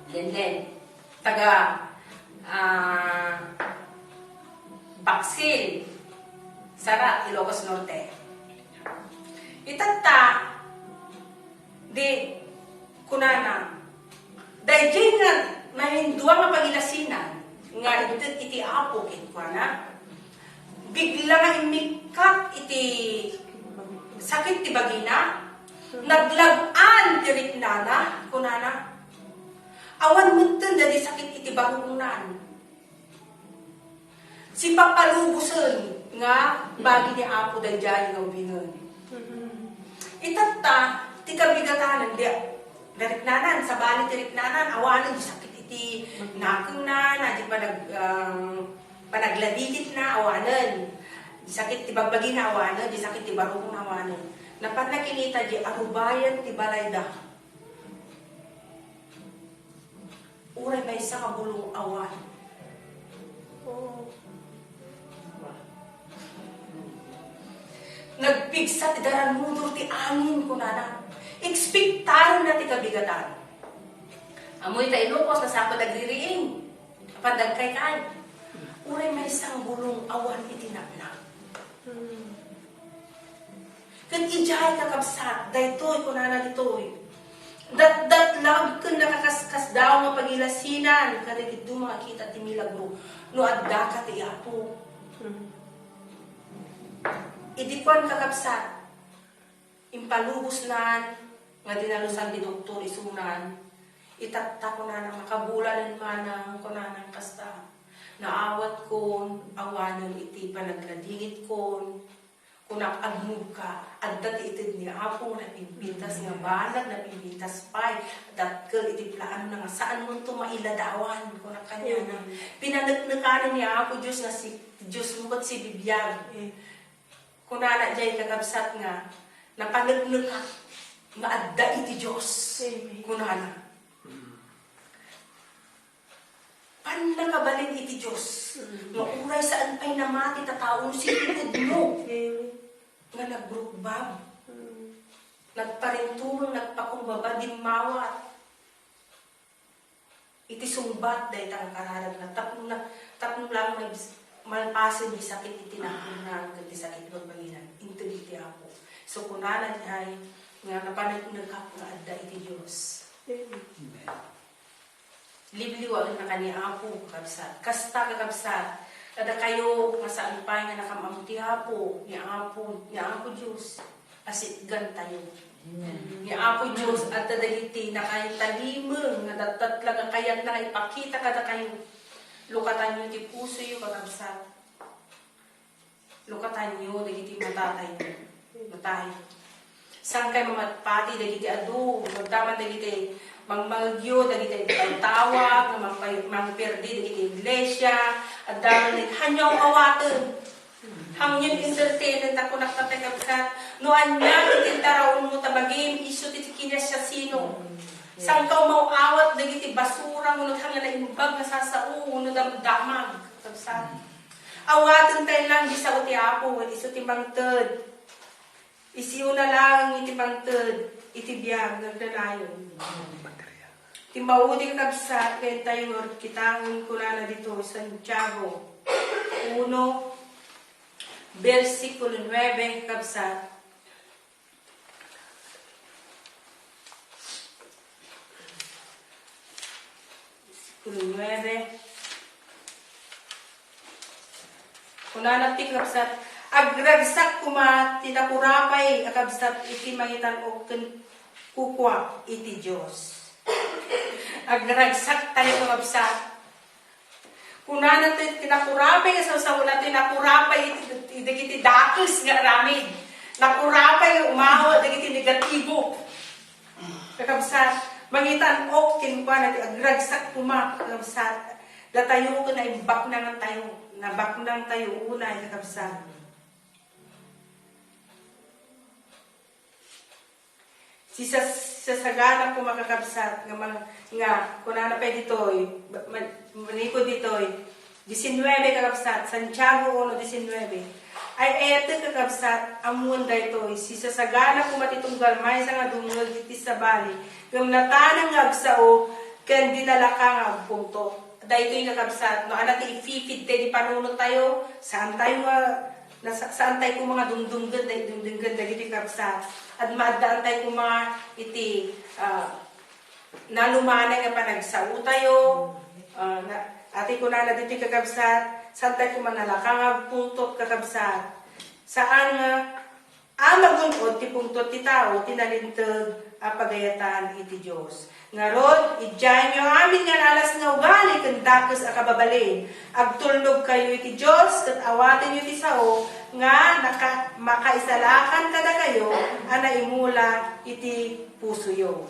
Lenlen. Taga, ah, Baksil, Sara, Ilocos Norte. Itatta, di, kunana, daydiay nga nangindua nga pagilasinan nga inted iti Apo kenkuana, bigla nga immikkat iti sakit ti bagina, naglag-an ti riknana, kunana. Awan metten daydi sakit iti barungnan. Sipapalubosen nga bagi ni Apo daydiay nga ubingen. Itatta, ti kabigatanan, di, nariknanan, sabali ti riknanan, awanen di sakit iti nakemna, na di panag-, ah, panagladikitna, awanen. Di sakit ti bagbagina, awanen, di sakit ti barukongna, awanen. Napanna kinita di arubayan ti balayda. Uray maysa nga bulong awan. Nagpigsa ti daranudor ti angin, kunana. Ekspektarenna ti kabigatan. Ammoy ta Ilocos, nasapul agririing. Apan dagkaykay. Uray maysa nga bulong awan iti napna. Ket idiay, kakabsat, daytoy, kunana ditoy, datdatlag ken nakaskasdaaw nga pagilasinan kadagiti dumakita ti milagro no addaka ti Apo. Idi kuan, kakabsat, impalubosnan nga dinalusan ti doktor isunan, itatta, kunana, makabulanen manang, kunana kasta, naawatkon, awanen iti panagladingitkon, Kunak, "Agmugka, adda ti ited ni Apo, napimpintas nga banag, napimpintas pay, dakkel iti plaanona nga saanmonto mailadawan," kunak kaniana. Mm. Pinaneknekanen ni Apo Dios nga si, Diosmo ket sibibiag. Mm. Kunana diay, kakabsat, nga, "Napaneknekak nga adda iti Dios," Amen. Kunana. Pannakabalin iti Dios, mm, nga uray saan pay namati ta tao no sipipudno, mm, nga nagrukbab, mm, nagparintumeng, nagpakumbaba, dimmawat iti sungbat dayta nga kararagna tapno na, tapno lang malpasen ti sakit iti nakemna ken ti sakit bagbagina. Inted iti Apo. So, kunana diay nga napaneknekak nga adda iti Dios. Amen. Amen. Libliwaenna kaniapo, kakabsat. Kasta, kakabsat, kadakayo nga saan pay nga nakam-am ti Apo, ni Apo, ni Apo Dios a sitgantayo. Amen. Ni Apo Dios adda dagiti nakaitalimeng nga datdatla nga kayatna nga ipakita kadakayo. Lukatanyo ti pusoyo, kakabsat. Lukatanyo dagiti matatayo. Matay. Saan kay mamatpati dagiti adu, magdaman dagiti mangmangegyo, dagiti agpantawag, nga mangpay-, mangperdi dagiti iglesia, adda met hanyo awaten. Hangyo entertainen, ta kunak, tatay, kabsat, no ania iti intaraonmo ta bagim, isu ti kinasiasino. Saan ka umaw-awat dagiti basura, wenno hangyo naimbag nga sasao, wenno damdamag, kabsat. Awaten tayo lang, di sao ti Apo, isu ti mangted. Isuna laeng iti mangted iti biag nga agnanayon. Ti maudi, kakabsat, nga intayo nga rikitaen, kunana dito, Santiago uno, bersikulo nuebe, kabsat. Bersikulo nuebe. Kunana ti kabsat, "Agragsak koma ti nakurapay a kabsat iti mangitan-ok ken kukua iti Dios." Agragsak tayo, kabsat. Kunana ti, ti nakurapay nga sawsaw-, na ti nakurapay iti, iti, iti dakes nga aramid. Nakurapay nga umawa dagiti negatibo. Kakabsat, mangitan-ok kenkuana ti agragsak koma, kakabsat. Datayo ket naimbaknangan tayo, nabaknang tayo unay, kakabsat. Sisas-, sisasagana koma, kakabsat, nga mang-, nga kunana pay ditoy, ma-, ma-, manipud ditoy, disinnuebe, kakabsat, Santiago uno disinnuebe. Ay, ay, ete, kakabsat, ammoen daytoy, sisasagana koma ti tunggal maysa nga dumngeg iti sabali, ngem nataneng nga agsao ken dinalaka nga agpungtot. Daytoy, kakabsat, no, ania ti ipipid tayo, di panunot tayo, saan tayo nga, nasa-, saan tayo koma nga dumdumgen, day-, dumdumgen dagiti kabsat. At maaddaan tayo koma iti, ah, nalumanay nga panagsao tayo. Ah, na, ati kunana ditoy, kakabsat, saan tayo koma nalaka nga agpungtot, kakabsat. Saan nga, a magun-od ti pungtot ti tao ti nalinteg a pagayatan iti Dios. Ngarud, idiayonyo amin nga naalas nga ugali ken dakes a kababalin. Agtulnogkayo iti Dios, ket awatenyo ti sao nga naka-, makaisalakan kadakayo a naimula iti pusoyo.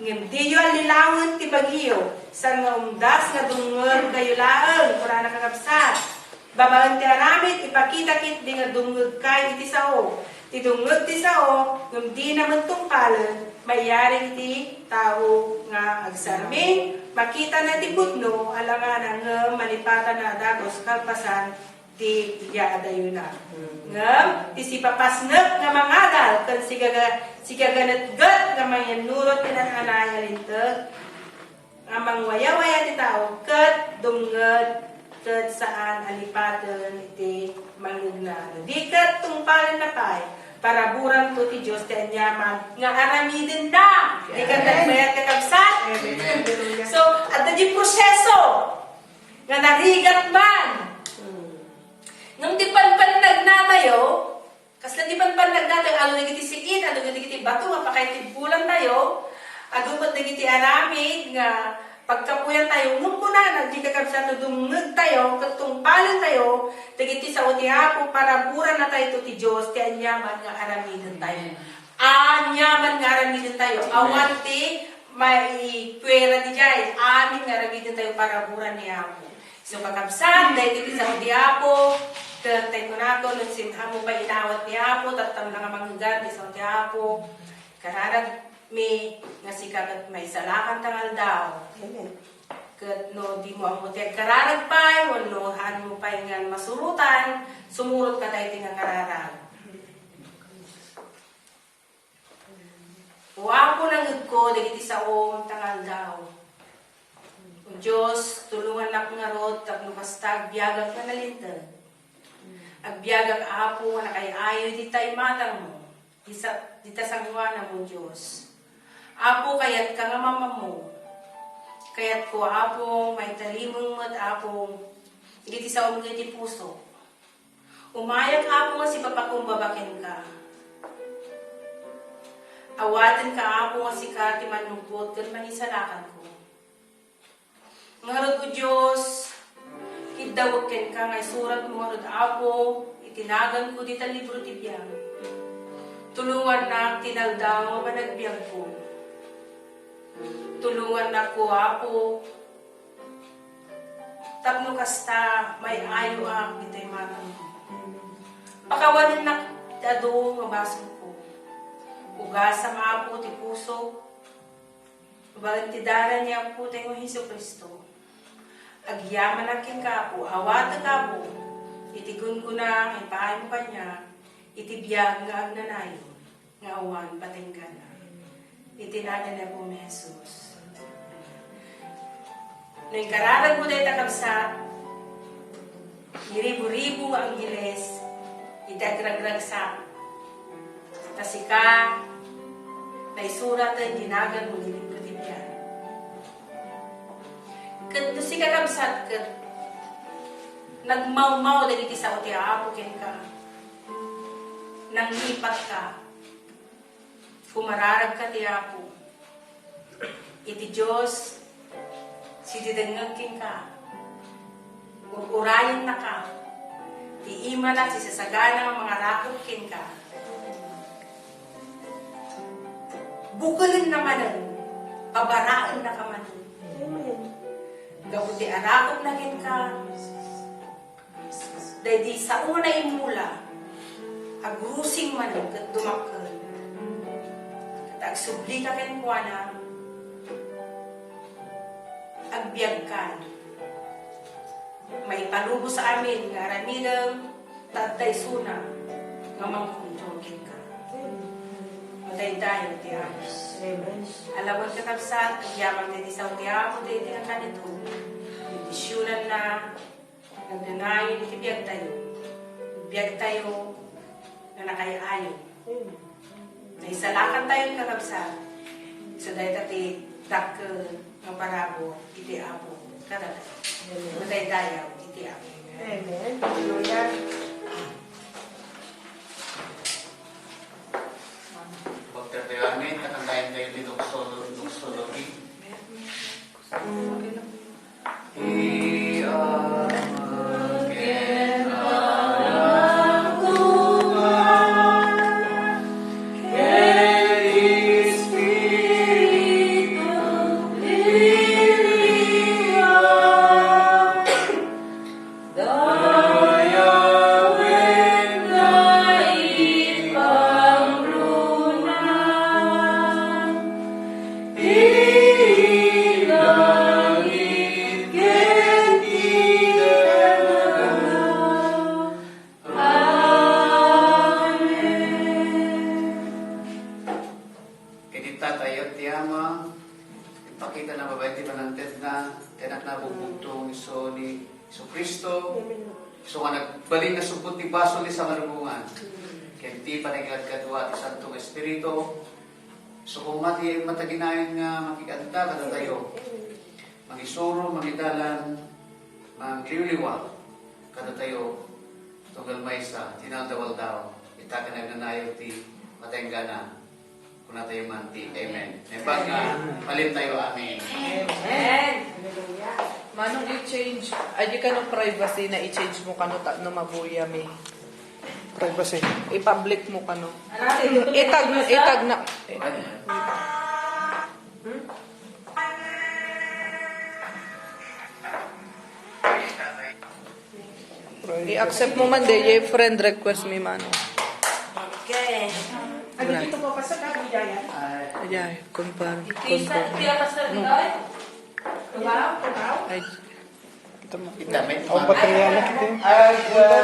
Ngem diyo allilawen ti bagiyo, saan nga umdas nga dumngegkayo laeng, kunana, kakabsat. Babaen ti aramid, ipakita ketdi nga dumngegkayo iti sao. Ti dumngeg ti sao, ngem dina met tungpalen, maiyari iti tao nga agsarming, makitana ti pudno, alangan, ngem malipatanna a dagus kalpasan ti iyadayona. Ngem ti sipapasnek nga mangadal ken sigaga-, sigaganetget nga mangiyannurot ti naan-anay a linteg, nga mangwayawaya ti tao ket dumngeg ket saan a lipaten iti mangngegna. No di ket tungpalenna pay, paraburanto ti Dios ti aniaman nga aramidenna. Di ket nagbayat, kakabsat? Amen. So, adda di proseso nga narigat man. Ngem ti panpannagnatayo, kasla ti panpannagnatayo, adu dagiti siit, adu dagiti bato nga pakaitibbulantayo, adu met dagiti aramid nga pagkapuyantayo, ngem kunana, di, kakabsat, no dumngegtayo ket tungpalantayo dagiti sao ti Apo, paraburannatayo ti Dios ti aniaman nga aramidentayo. Aniaman nga aramidentayo, awan ti maipuera diay, amin nga aramidentayo paraburan ni Apo. So, kakabsat, daytoy ti sao ti Apo, ket tay kunako, no saan-mo pay inawat ni Apo, tatta nga mangngegam ti sao ti Apo, kararagmi nga sika ket maisalakanta nga aldaw. Amen. Ket no dimo ammo ti agkararag pay, wenno haanmo pay nga masurotan, sumurotka daytoy nga kararag. O Apo, nangngegko dagiti saom ta nga aldaw. O Dios, tulongannak ngarud tapno kasta agbiagak nga nalinteg. Agbiagak, Apo, nga nakaay-ayo dita imatangmo, dita, dita sangoanam, O Dios. Apo, kayatka nga mamammo. Kayatko, Apo, maitarimeng met, Apo, dagiti saom nga iti puso. Umayak, Apo, nga sipapakumbaba kenka. Awatenka, Apo, nga sika ti mannukbot ken mangisalakanko. Ngarud, O Dios, kiddawek kenka nga isuratmo ngarud, Apo, iti naganko dita libro ti biag. Tulongannak ti naldaw nga panagbiagko. Tulongannakko, Apo, tapno kasta, maay-ayoak dita imatangmo. Pakawanennak ti adu nga basolko. Ugasam, Apo, ti pusok. Babaen ti dara ni Apotayo nga Jesu-Cristo. Agyamanak kenka, Apo, awatek, Apo, iti gunggona nga ipaaymo kaniak, iti biag nga agnanayon, nga awan patengganna. Iti nagan ni Apo Jesus. No inkararagmo dayta, kabsat, iribu-ribu nga anggeles iti agragragsak. Ta sika, naisuraten ti naganmo iti libro ti biag. Ket no sika, kabsat, ket nagmawmaw dagiti sao ti Apo kenka, nangipatka, kumararagka ti Apo. Iti Dios, sididengngeg kenka. Ur-urayennaka. Ti imana ti sasagana nga mangarakop kenka. Bukelenna manen, pabaraennaka manen. Amen. Gapu ti arakopna kenka, daydi sao nga naimmula, agrusing manen ket dumakkel. Ket agsublika kenkuana, agbiagkan. Maipalubos amin nga aramidem, ta adda isuna nga mangkontrol kenka. Madaydayaw ti Apo. Amen. Alawen, kakabsat, agyaman ti sao ti Apo, daydi nga kanito. Bendisyonanna, nagnanayon iti biagtayo. Biagtayo nga nakaay-ayo. Naisalakantayo, kakabsat. So, dayta ti dakkel nga parabur iti Apo kadatayo. Madaydayaw iti Apo. Amen. Hallelujah. Pagtatayo amin, takantayan tayo ti doxolo-, doxology. Iti Tatay ti Ama, ipakita na babaen ti panangtedna, ti Anak na bugbugtong isu ni Jesu-Cristo, isu nga nagbalin nga subbot ti basol ni Sangalubongan. Ken ti panagkadkadua ti Santo nga Espiritu, isu koma ti mataginayon nga makiganta kadatayo. Mangisuro, mangidalan, mangliwliwa kadatayo, tunggal maysa, ti naaldaw-aldaw, ita ken agnanayon ti patenggana. Kunatayo man ti amen. Naimbag nga, malintayo, amen. Amen. Manong i-change, adi kano privacy na i-change mo kano ta, no mabuya mi. Privacy. I-public mo kano. Itag, itag na. I-accept mo man, di, yung friend request mi, mano. Okay. Ano dito po, Pastor? Kami yan? Ay, confirm. Confirm. Ay, kita mo. Ang baterya na kita.